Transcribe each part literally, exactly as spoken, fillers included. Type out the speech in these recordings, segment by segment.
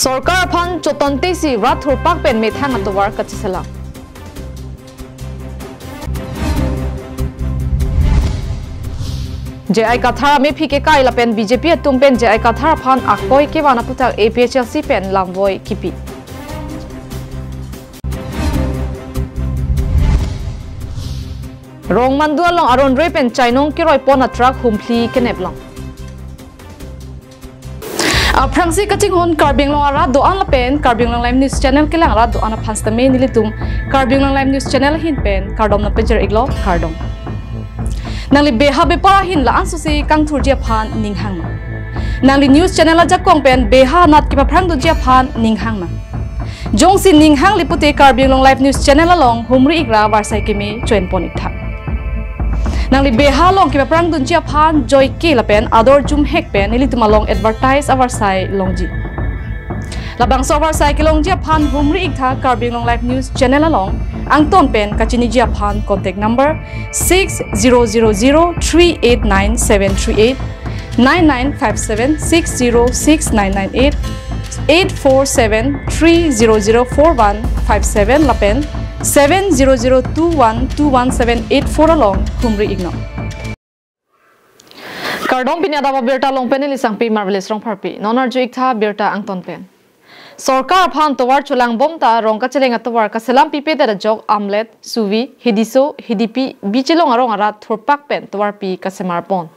Sorkar aphan chotontesi rat thurpak pen methang atovar kacheselam. J I Kathar amephi kekai lapen B J P atum pen J I Kathar aphan akoi kevan aputhak A P H L C pen lamvoi kipi. Rongmandu along aron re pen chainong keroipon atruck humphli kenep long. Aphrangsi kachinghon Karbi Anglong arat do-an lapen Karbi Anglong Live News Channel kelang arat do-an aphan sitame nelitum Karbi Anglong Live News Channel ahin pen kardom nangpejir iklo, kardom. Nangli beha bepar ahin la-an susi kangthurji aphan ning hang nang. Nangli news channel ajakong pen beha anat kepaphrangdunji aphan ning hang nang. Jongsi ning hangli pute Karbi Anglong Live News Channel along humri ikra avarsai keme choenpon iktha. Nangli beha along kepaphrangdunji aphan joike lapen ador jumhek pen nelitum along advertise avarsai longji. Labangso avarsai kelongji aphan humri iktha Karbi Anglong Live News Channel along, angton pen kachiniji aphan contact number six zero zero zero three eight nine seven three eight, nine nine five seven six zero six nine nine eight, eight four seven three zero zero four one five seven lapen seven zero zero two one two one seven eight four along humri iknon. Kardom, pini adap abirta along pen neli Sangpi Marvelous Rongpharpi. Non arju iktha birta angton pen. Sorkar aphan tovar cholangbom ta rong kacheleng atovar kaselam pipedet ajok Amlet, Suvi, Hidiso, Hidipi, Bichelong arong arat thurpak pen tovarpi kasemar pon.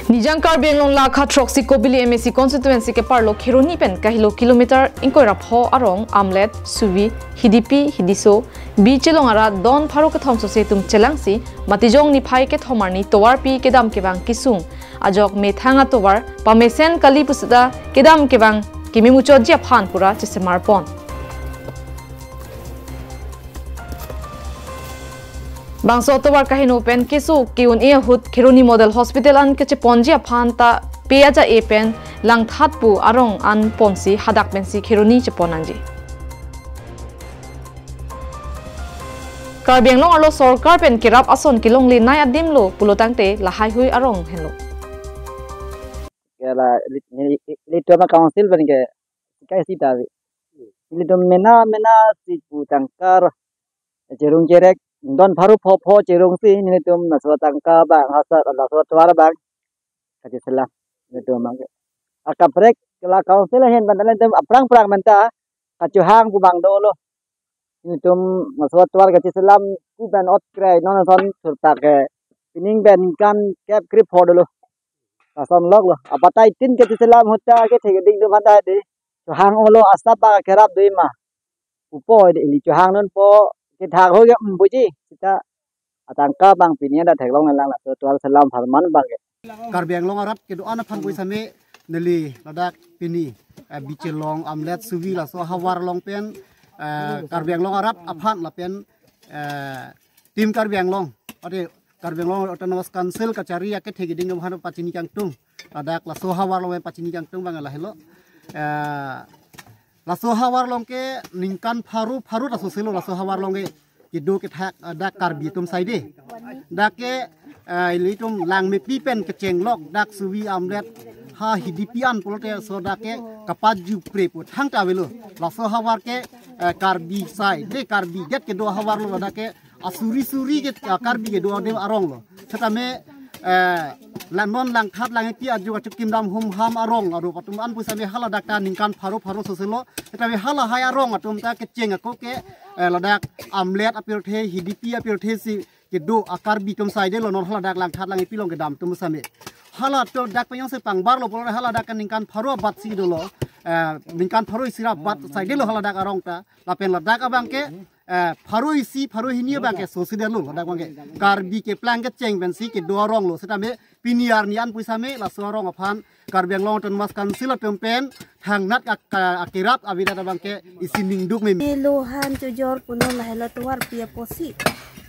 Nijang Karbi Anglong lakha throksi Kopili M A C constituency keparlo Kheroni pen kahelo kilometer ingkoi ra pho arong Amlet, Suvi, Hidipi, Hidiso, Bichelong arat don pharo kethom sose atum chelangsi Matijong niphai kethom arni tovarpi kedam kevang kesung ajok methang atovar pamesen kali pusita kedam kevang kememuchotji aphan pura chesemar pon. Bangso atovar kaheno pen keso ke-un-e ahut Kheroni Model Hospital an kecheponji aphan ta pe aja-e pen langthat pu arong an ponsi hadak pensi Kheroni chepon nangji. Karbi Anglong arlo sorkar pen kerap ason kelonglenei adim lo pulo tangte lahaihui arong henlo. Ke la lit-, ni-, ilitum council pen ke kai sita vi. Ilitum mena mena si pu tangka cherung cherek don pharo pho pho cherungsi nelitum laso tangka abang hasa laso tovar abang kacheselam nelitum abang ke. Akaprek la council ahin pen nelitum aphrang phrang pen ta kachohang pu abang dolo. Nelitum laso tovar kacheselam ku pen ot kre non ason thurpak ke pining pen ningkan kep krepho dolo. Lason lok lo. Abatai tin kacheselam ahut ta kethe keding atum aphan dei. Chohang-olo, asap abang kerap dei ma. Upo dei, ili chohangdunpo, kethak ho ke, mm, buji. Sita atangka abang pini ada theklonglelang laso tovar selam pharman abang ke. Karbi Anglong arat kedo-an aphan pu sitame neli ladak pini, eh, Bichelong, Amlet, Suvi laso ahavar along pen, eh, Karbi Anglong arat aphan lapen, eh, Team Karbi Anglong, ade Karbi Anglong Autonomous Council kachari akethe keding atum aphan pachini kangtung. Ladak laso ahavar along pen pachini kangtung abang lahelo. Eh, laso ahavar along ke ningkan pharo pharo ta soselo laso ahavar along ke kedo kethak, eh, dak Karbi atum side. Dak ke, eh, ilitum Langmepi pen kechenglok dak Suvi, Amlet, ha Hidipi an pulote laso dak ke kapajupre pu thangta avelo. Laso ahavar ke, eh, Karbi side, Karbi det kedo ahavar lo dak ke asuri suri ke, ah, Karbi kedo adim arong lo. Setame, eh, la non langthat langpi ajo kachukim dam humham arong arup atum an pu sitame haladak ta ningkan pharo pharo soselo. Setame halahai arong atum ta kecheng ako ke, eh, ladak Amlet apirthe, Hidipi apirthe si kedo a-Karbi atum side lo non haladak langthat langpi along kedam atum sitame. Halatum dak pen jongsi pangbar lo pulo haladak ke ningkan pharo abat si dolo, eh, ningkan pharo isi ra abat side lo haladak arong ta. Lapen ladak abang ke, eh, pharo isi, pharo hini abang ke sosi dolo, ladak abang ke. Karbi keplang kecheng pensi kedo arong lo, setame pini arni an pu sitame laso arong aphan Karbi Anglong Autonomous Council atum pen thangnat ak-, akerap avedet abang ke isi ningduk meme. Lohan chojor punon lahelo tovarpi apotsi.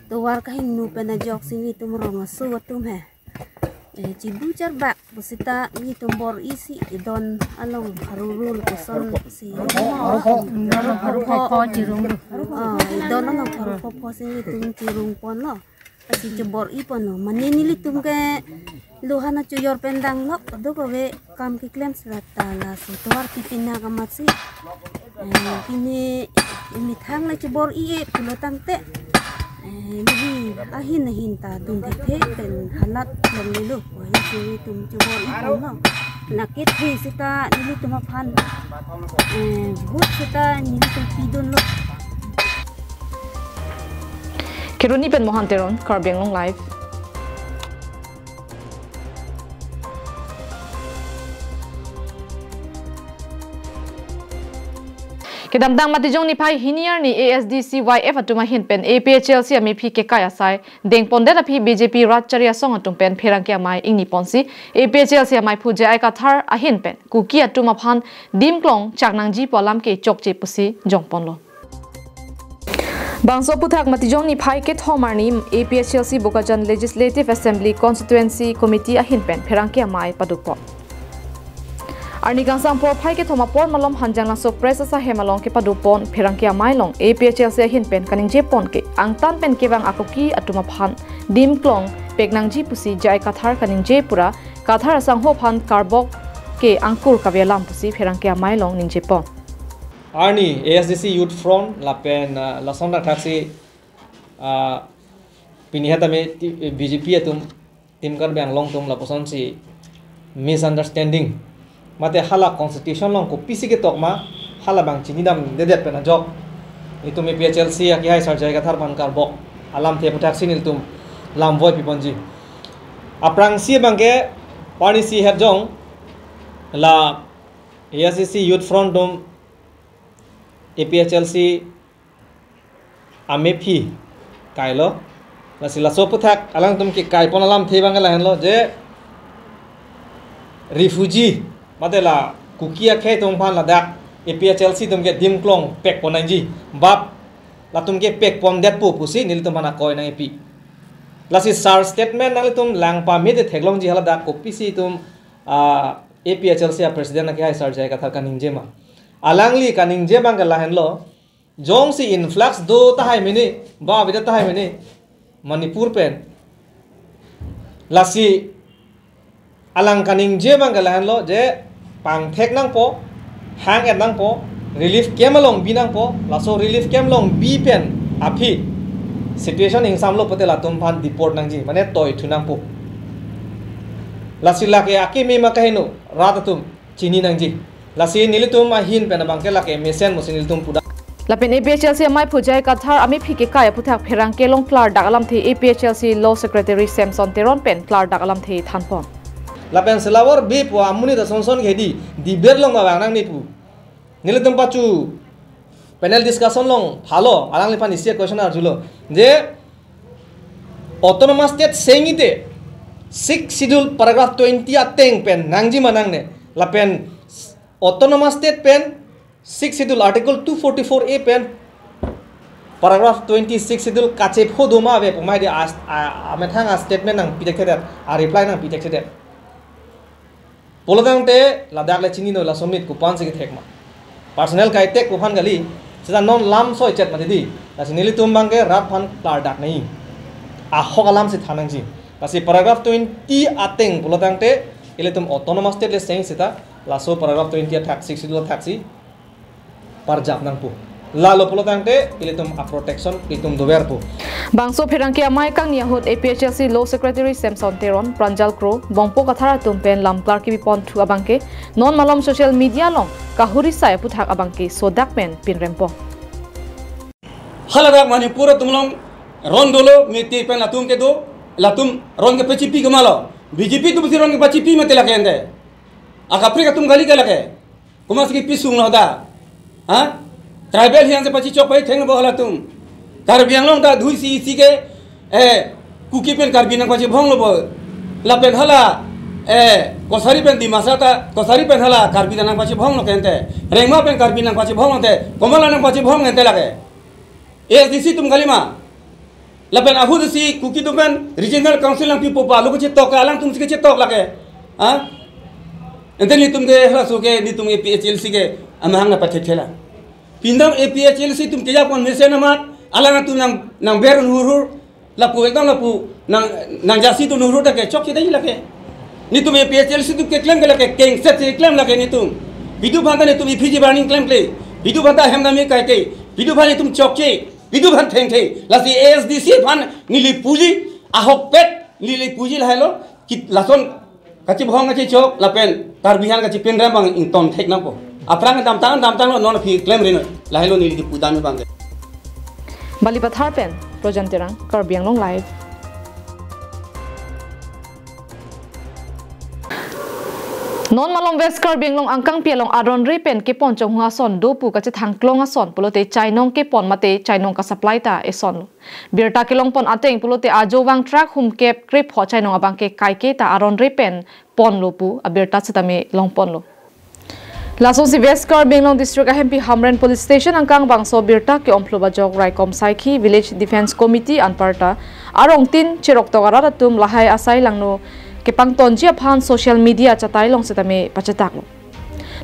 Tovar kahingno pen ajoksi nelitum rong aso atum he. Eh, chibu charbak pusita nelitum bor-i si idon along pharo ru lapuson si. Pharo pho, pharo pho, pharo pho chirung ru. Oh, idon along pharo pho pho si nelitum chirung ponlo. Lasi chobor-i ponlo. Mane nelitum ke Lohan achojor pen danglok, do kave kam keklem srata laso tovar pipin na kamatsi. Eh, pini imethang le chobor-i-e pulo tangte, eh, neli ahin ahin ta dun thekthe pen halat longlelo. Wahai si tum chobor-i pulo. Nakit hi sita nelitum aphan, eh, vote sita nelitum pidunlo. Kheroni pen Mohan Teron, Karbi Anglong Live. Kedamtang Matijong niphai hini arni A S D C Y F atum ahin pen A P H L C amephi kekai asai dengpondet aphi B J P Rat Chari Asong atum pen pherangke amei ingniponsi A P H L C amaiphu J I Kathar ahin pen Kuki atum aphan dim klong chak nangji pu alam ke chokche pusi jongponlo. Bangso aphuthak Matijong niphai kethom arni A P H L C Bokajan Legislative Assembly Constituency Committee ahin pen pherangke amei padopon. Arni kangsam porphai kethom apor malom hanjang laso press asahem along kepadopon pherangke amei along A P H L C ahin pen kaningjepon ke angtan pen kevang a-Kuki atum aphan dim klong pek nangji pusi J I Kathar kaningje pura Kathar asangho aphan karbok ke angkur kave alam pusi pherangke amei along ningjepon. Arni A S D C Youth Front lapen, ah, lason thakthaksi, ah, pini hatame ti-, B J P atum, Team Karbi Anglong atum lapuson si misunderstanding mate hala constitution along kopisi ketok ma, hala abang chinidamdedet pen ajok itum A P H L C akehai Sar J I Kathar aphan karbok alamthe aphuthak si nelitum lamvoi piponji. Aphrangsi abang ke arnisi hetjong la A S D C Youth Front atum A P H L C amephi kailo. Lasi laso aphuthak alangtum kekaipon alamthe abang ke lahenlo je refugee mate la Kuki akhei atum aphan ladak A P H L C atum ke dim klong pekpon nangji. Bap latum ke pekpondetpo pusi nelitum aphan akoi nangpi. Lasi sir statement nanglitum lang pame te theklongji, haladak kopisi itum, ah, A P H L C a-president akehai Sar J I Kathar kaningje ma. Alangli kaningje abang ke lahenlo, jongsi influx do tahai mene, ba avida tahai mene Manipur pen. Lasi alang kaningje abang ke lahenlo je pangthek nangpo, hang-et nangpo, relief camp along bi nangpo, laso relief camp along bi pen aphi situation ingsamlo pote latum aphan deport nangji, mane toithu nangpo. Lasi lake akeme ma kaheno rat atum chini nangji. Lasi nelitum ahin pen abang ke lake mesen mosi nelitum puda. Lapen A P H L C amaiphu J I Kathar amephi kekai aphuthak pherangke along klardak alamthe A P H L C Law Secretary Samson Teron pen klardak alamthe thanpon. Lapen selawor be pu amonit asonson ke di, debate along ma vang nangne pu. Nelitum pachu panel discussion along phalo, alangliphan isi question arjulo je Autonomous State seng-ite Sixth Schedule paragraph twenty ateng pen nangji ma nangne, lapen Autonomous State pen Sixth Schedule Article two forty-four A pen paragraph twenty Sixth Schedule kachepho do ma ave pu mai di as-, a, amethang a-statement nangpi thekthedet, a-reply nangpi thekthedet. Pulo tangte ladak le chinino, laso amit kopan si kethek ma. Personal kaitek pu aphan kali, seta non lam soi chet mati di. Lasi nelitum abang ke rat aphan klardak nangji. Ahok alam si than nangji. Lasi paragraph twenty ateng pulo tangte ilitum Autonomous State le seng seta laso paragraph twenty athak, Sixth Schedule athak si parjap nangpo. Lalo pulo tangte ilitum a-protection itum doverpo. Bangso pherangke amei kangni ahut A P H L C Law Secretary Samson Teron, Pranjal Kro, Bongpo Kathar atum pen lam klar kebiponthu abang ke non malom social media along kahuri sai aphuthak abang ke sodak pen pinrempon. Haladak Manipur atum along ron dolo, mete pen latum kedo, latum ron kepachipi kemalo. B J P atum si ron kepachipi mate lake ente. Akaprek atum kali ke lake. Komatsi kepisung lo da. Ha? Tribal hiang si pachichok pai theng bo halatum. Karbi Anglong ta dui si isi ke, eh, Kuki pen Karbi nangpachibhong lo bo. Lapen hala, eh, Kosari pen Dimasa ta, Kosari pen hala Karbi ta nangpachibhong lo kente. Rengma pen Karbi nangpachibhong lo te. Komat la nangpachibhong kente lake. A S D C atum kalima. Lapen ahut si Kuki atum pen Regional Council nangpipo pa, lo kachetok ke alangtum si kachetok lake. Ha? Ente nelitum ke halaso ke nelitum A P H L C ke amahang nangpathekthela. Pindam A P H L C atum kejapon mesen amat, alangtum nang, nangber hurhur, lapu ekdam lapu nang, nangjasi atum hurhur ta ke chokche dei lake. Netum A P H L C atum keklem ke lake kengset si klem lake netum. Pitu aphan ta netum iphi ji barning klemkle. Pitu aphan ta hem nami kaike. Pitu aphan netum chokche. Pitu aphan thengthe. Lasi A S D C aphan neli puji. Ahokpet neli puji lahelo. Ki lason kachibhong kachichok lapen Karbi aphan kachipinrem abang ington thek nangpo. Aphrang damtang damtanglo, non aphi klemri noi. Lahelo neli kipu dam abang ke. Balipathar pen Projan Terang, Karbi Anglong Live. Non malom West Karbi Anglong angkangpi along aron-re pen kepon chonghong ason do pu kachethang klong ason pulote chainong kepon mate chainong kasupply ta esonlo. Birta kelongpon ateng pulote ajo vang truck humkep krepho chainong abang ke kaike ta aron-re pen ponlo pu abirta sitame longponlo. Lasonsi West Karbi Anglong District ahempi Hamren Police Station angkang bangso birta ke-omphlo bajok raikom saikhi Village Defence Committee anparta arongtin cheroktok arat atum lahai asai langno kepangtonji aphan social media achatai along sitame pachetaklo.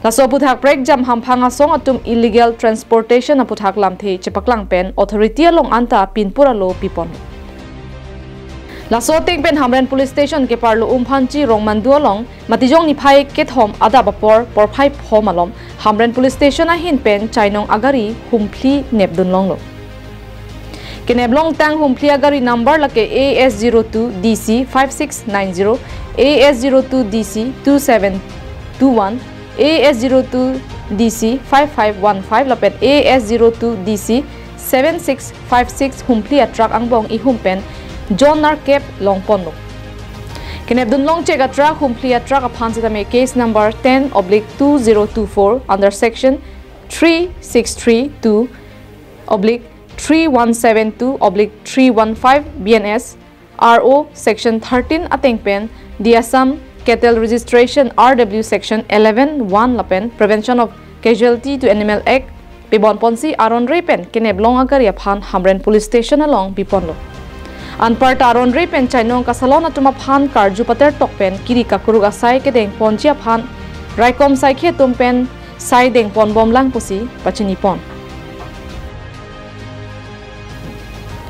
Laso aphuthak prekjam hamphang asong atum illegal transportation aphuthak lamthe chepaklang pen authority along anta pinpur alo pipon. Laso ateng pen Hamren Police Station keparlo Umphanchi Rongmandu along Matijong niphai kethom adap apor porphai pho malom Hamren Police Station ahin pen chainong agari humphli nepdun longlo. Keneplongtang humphli agari number lake A S zero two D C five six nine zero, A S zero two D C two seven two one, A S zero two D C five five one five lapen A S zero two D C seven six five six humphli atruck angbong ihum pen jon nerkep longponlo. Kenepdun longchek atruck humphli atruck aphan sitame case number ten oblique two zero two four under section three six three two oblique three one seven two oblique three one five B N S R O section thirteen ateng pen the Assam Cattle Registration R W section eleven one lapen Prevention of Cruelty to Animal Act pibonponsi aron-re pen keneplong agari aphan Hamren Police Station along piponlo. Anparta aron-re pen chainong kasalon atum aphan karju patertok pen kiri kakruk asai kedengponji aphan raikom saikhi atum pen sai dengponbomlang pusi pachinipon.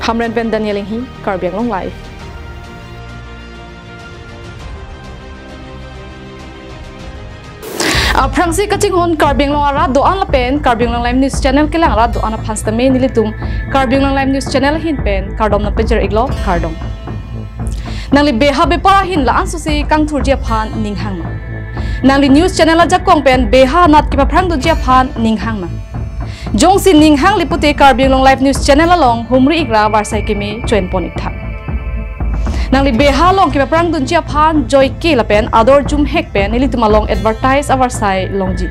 Hamren pen Daniel Inghi, Karbi Anglong Live. Aphrangsi kachinghon Karbi Anglong arat do-an lapen Karbi Anglong Live News Channel kelang arat do-an aphan sitame nelitum Karbi Anglong Live News Channel ahin pen kardom nangpajir-iklo, kardom. Nangli beha bepar ahin la-an susi kangthurji aphan ning hangma? Nangli news channel ajakong pen beha anat kepaphrangdunji aphan ning hangma? Jongsi ning hangli pute Karbi Anglong Live News Channel along humri-ikra varsai keme choenpon-iktha. Nangli beha along kepaphrangdunji aphan joike lapen ador jumhek pen nelitum along advertise avarsai longji.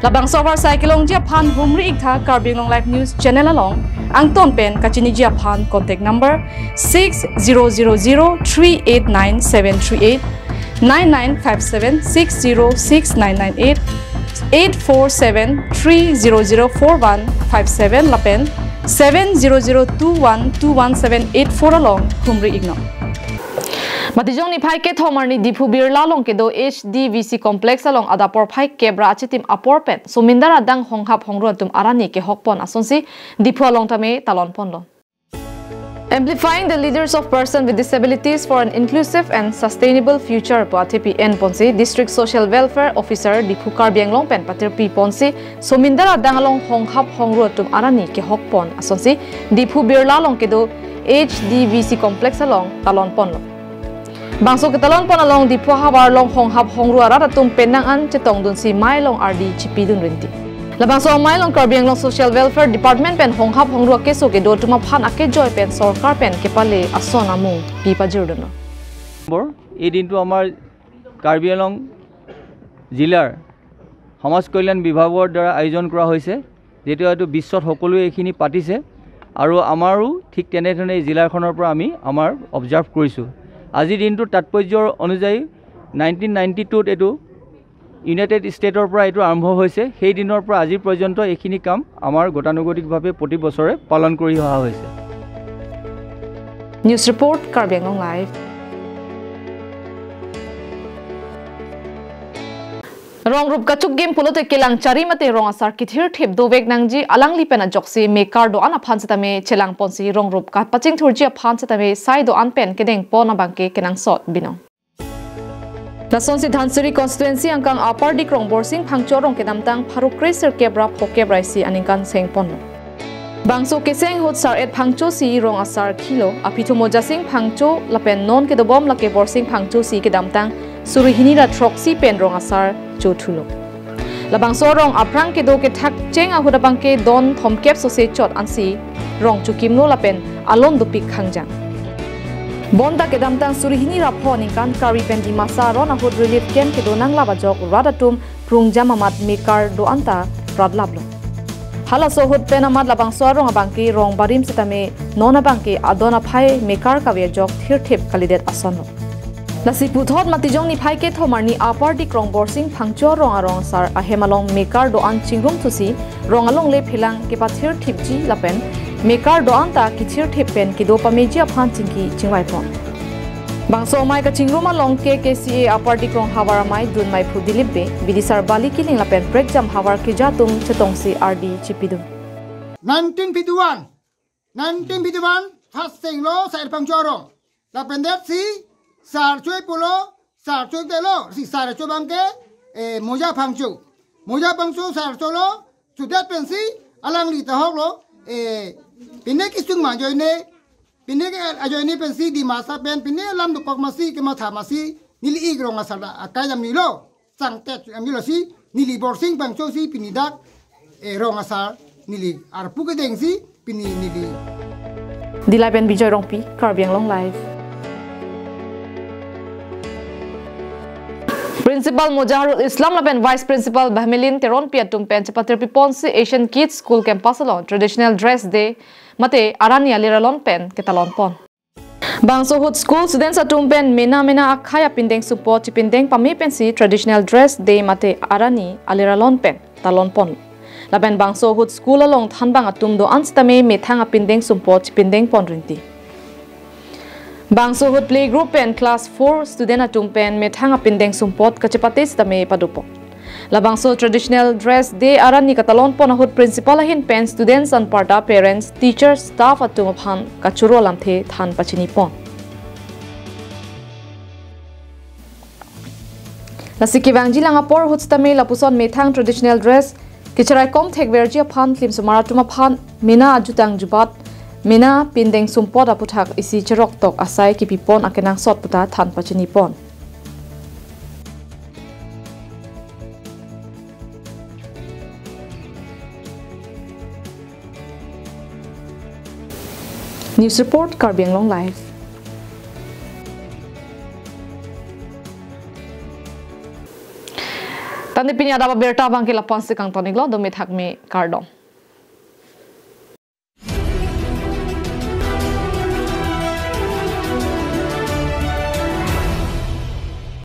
Labangso avarsai kelongji aphan humri-iktha Karbi Anglong Live News Channel along, angton pen kachiniji aphan contact number six zero zero zero three eight nine seven three eight, nine nine five seven six zero six nine nine eight, eight four seven three zero zero four one five seven lapen seven zero zero two one two one seven eight four along humri-iknon. Matijong niphai kethom arni Diphu Birla along kedo H D V C complex along adap porphai kep ra achitim apor pen somindar adang honghap hongru atum arani kehokpon asonsi Diphu along tame talonponlo. Amplifying the leaders of person with disabilities for an inclusive and sustainable future pu athepi enponsi District Social Welfare Officer Diphu Karbi Anglong pen patirpiponsi somindar adang along honghap hongru atum arani kehokpon asonsi Diphu Birla along kedo H D V C complex along talonponlo. Bangso ketalonpon along Diphu ahavar along honghap hongru arat atum penang an chetongdunsi mei along ardi chipidun rinti. Labangso amei along Karbi Anglong Social Welfare Department pen honghap hongru akeso kedo atum aphan akejoi pen sorkar pen kepale ason amung pipajirdunlo. Number, এই দিনটো আমাৰ কাৰ্বি আংলং জিলাৰ সমাজ কল্যাণ বিভাগৰ দ্বাৰা আয়োজন কৰা হৈছে, যিটো হয়তো বিশ্বত সকলোৱে এইখিনি পাতিছে আৰু আমাৰো ঠিক তেনেধৰণে এই জিলাখনৰ পৰা আমি আমাৰ অবজাৰ্ভ কৰিছোঁ। আজিৰ দিনটোৰ তাৎপৰ্য অনুযায়ী নাইনটিন নাইনটি টুত এইটো ইউনাইটেড ষ্টেটৰ পৰা এইটো আৰম্ভ হৈছে। সেই দিনৰ পৰা আজিৰ পৰ্যন্ত এইখিনি কাম আমাৰ গতানুগতিকভাৱে প্ৰতি বছৰে পালন কৰি অহা হৈছে। News report, Karbi Anglong Live. Rong rup kachukgim pulote kelang chari mate rong asar kithir thip dovek nangji alangli pen ajoksi mekar do-an aphan setame chelangponsi rong rup kapachingthurji aphan setame sai do-an pen kedengpon abangke kenangsot binong. Lasonsi Dhansiri constituency angkang Upper Dikrong Borsing Phangcho arong kedamtang pharo kre sirkep ra phokep ra isi aningkan sengponlo. Bangso keseng ahut Sar-et Phangchosi rong asar khilo, aphi thu Mojasing Phangcho lapen non kedobom lake Borsing Phangchosi kedamtang suri hini ra throksi pen rong asar chothulo. Labangso arong aphrang kedo kethak cheng ahut abangke don thomkep sose chot ansi rong chokimlo lapen alon dopik khangjang. Bonta kedamtang suri hini ra pho aningkan Karbi pen Dimasa aron ahut relief camp kedo nanglap ajok rat atum prungjam amat mekar do-an ta ratlaplo. Halaso ahut pen amat labangso arong abangke rong barim setame non abangke adon aphai mekar kave ajok thirthip kalidet asonlo. Lasi puthot Matijong niphai kethom arni Upper Dikrong Borsing Phangcho arong arong asar ahem along mekar do-an chingrum thusi rong alongle phelang kepathirthipji lapen mekar do-an ta kethirthip pen kedo pameji aphan chingki chingvaipon. Bangso amei kachingrum along K K C A Upper Dikrong havar amei Dunmei Phu Dilip Bey, bidisar Bali Killing lapen prekjam havar keja atum chetongsi ardi chipidun. Nineteen fifty-one, nineteen fifty-one, first thing lo Sar-et Phangcho arong. Lapen det si Sar Choi pulo, Sar Choi te lo, si Sar Choi abangke, eh, Moja Phangcho. Moja Phangcho Sar Choi lo, sudet pensi, alangli ta hoklo, eh, pine kisung ma ajoine, pine ke ajoine pensi Dimasa pen, pine alam dokok masi, kematha masi, neli ik rong asar da, akai damnilo. Sangtet amilo si neli Borsing Phangchosi pini dak, eh, rong asar neli arpu kedengsi pini neli. Dilai pen Bijoy Rongpi, Karbi Anglong Live. Principal Mojaharul Islam lapen Vice Principal Bahmelin Teronpi atum pen chepatirpiponsi Asian Kids School Campus along Traditional Dress Day mate arani alir alon pen ketalonpon. Bangso ahut school students atum pen mena mena akhei apindeng sumpot chipindeng pame pensi Traditional Dress Day mate arani alir alon pen talonpon. Lapen bangso ahut school along thanbang atum do-an setame methang apindeng sumpot chipindengpon rinti. Bangso ahut playgroup pen class four student atum pen methang apindeng sumpot kachepate setame padopon. Labangso Traditional Dress Day arani katalonpon ahut principal ahin pen students anparta parents, teachers, staff atum aphan kachoro alamthe than pachinipon. Lasi kevangjilang apor ahut setame lapuson methang traditional dress kecharaikom thekverji aphan klimsomar atum aphan mena ajutang jubat, mena pindeng sumpot aputhak isi cheroktok asai kipipon akenangsot puta than pachinipon. News report, Karbi Anglong Live. Tangte pini adap abirta abangke lapu-ansi kangton-iklo, dome thakme, kardom.